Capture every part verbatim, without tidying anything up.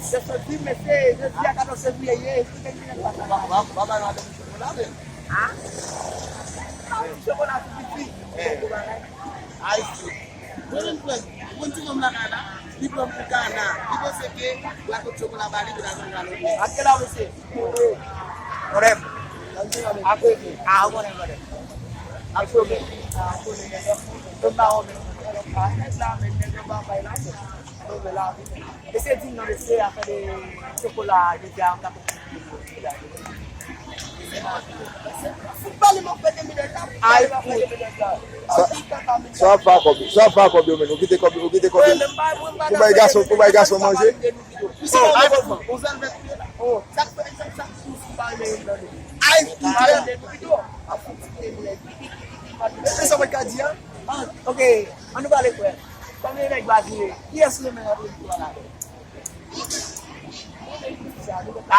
Se soti, mesye, jodi a katòz fevriye, ye, esplike m kijan l pase. Ou pa, ou pa, ou pa bay madanm chokola, men. Ah? Chokola sou piti. Eh. Ayisyen. Mwen menm frè, ou konn ti nonm lakay la, li pran pou kana, li panse ke w a kot chokola ba li, pou l al nan galon. A ki lè, mesye? Konnen. Apre, a, ou konnen, konnen. Ap chome. A, ou konnen, nèg yo. Yo pa wè, men, nèg yo pa bay la, men. Yo vle la. Mesye di m non, mesye, afè de chokola, yo di a, m ta konprann. Ay, sa, sa ap fè a kòb yo, sa ap fè a kòb yo, men. Ou kite kòb yo, ou kite kòb yo. Pou bay gason, pou bay gason manje. Ou se yon move fan. Ou sèl vèt ou ye la. Sa k fè, sa k fè ou sou bay men yon nan nou. Ay, ou klè. Mesye, sa mwen ka di a? Ah, ok, ann nou pale frè. Konbyen nèg baz ou ye? Kiyès ou renmen antre nan travay?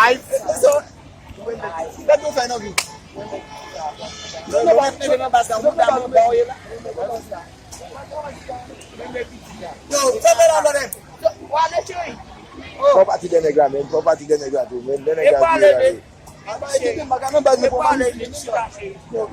Ay, mesye. Gade yon fè nan vi. Non, non, pa mete nan baz la, mouda, mouda ou ye la. Yo, fèmen la, brother. Fò pati de nèg la, men. Fò pati de nèg la tou, men. De nèg la tou. Aba, e kite m pa ka nan baz nan pou manje. Yo.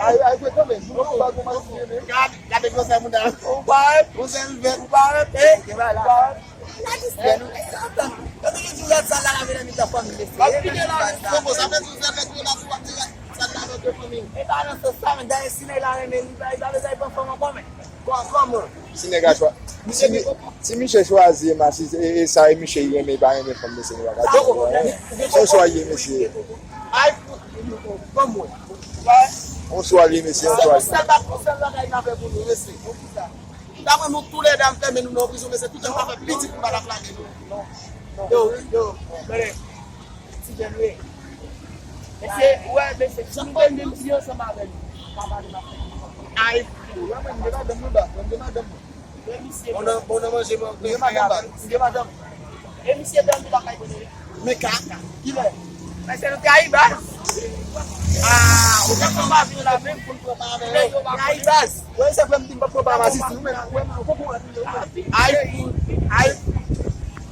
Ay, ay, fè tanmen. Nou pa baz pou manje, men. Gade, gade gwo sèl mouda. Ou pa rep. Ou sèl vèt. Ou pa rep. Eh, ou pa rep. Gade, gade, gade, gade, gade, sa la, la, mezanmi, la fanmi, mesye. Sa vle di ou sèl vèt ou la, ou ap di sa la nan de fanmi. E pa nan sans sa, men dayè, si nèg la renmen li, li pa, li pa bezwen pran fanm ankò, men. Kò, kòman? Si nèg la chwa-, si mi-, si miche chwazi Emma, si e, e sa e miche li renmen, li pa renmen fanm, mesye, nou pa ka di, se yon chwa li ye, mesye. Ay, pou, pou, pou, pou mwen. On chwa li ye, mesye, on chwa li ye. Sèl, sèl bagay m ap fè pou nou, mesye. Daprè nou, toulède, m fèmen nou nan prizon, mesye, tout tan m pa fè pitit, m pa t ap lage nou. Yo, yo, men, ti jèn, wi. Mesye, wè, mesye, si nou te menm si ansanm avè nou, pa pale m ap fè. Ay, wè, mwen, m gen madanm, mwen, ba, mwen, m gen madanm, mwen. Bon, nan, bon, nan manje, mwen, m gen madanm, ba, m gen madanm. E misye dòmi lakay kote li? Men kaka. Kilè? Mesye, nou te Ayibaz. Ah, ou te pran pa vin la menm pou n pran pa avè yo. Te Ayibaz. Wè, se frè m di m p ap pran pa avè Zizi, ou menm, ou menm, ou konprann. Ay, ay,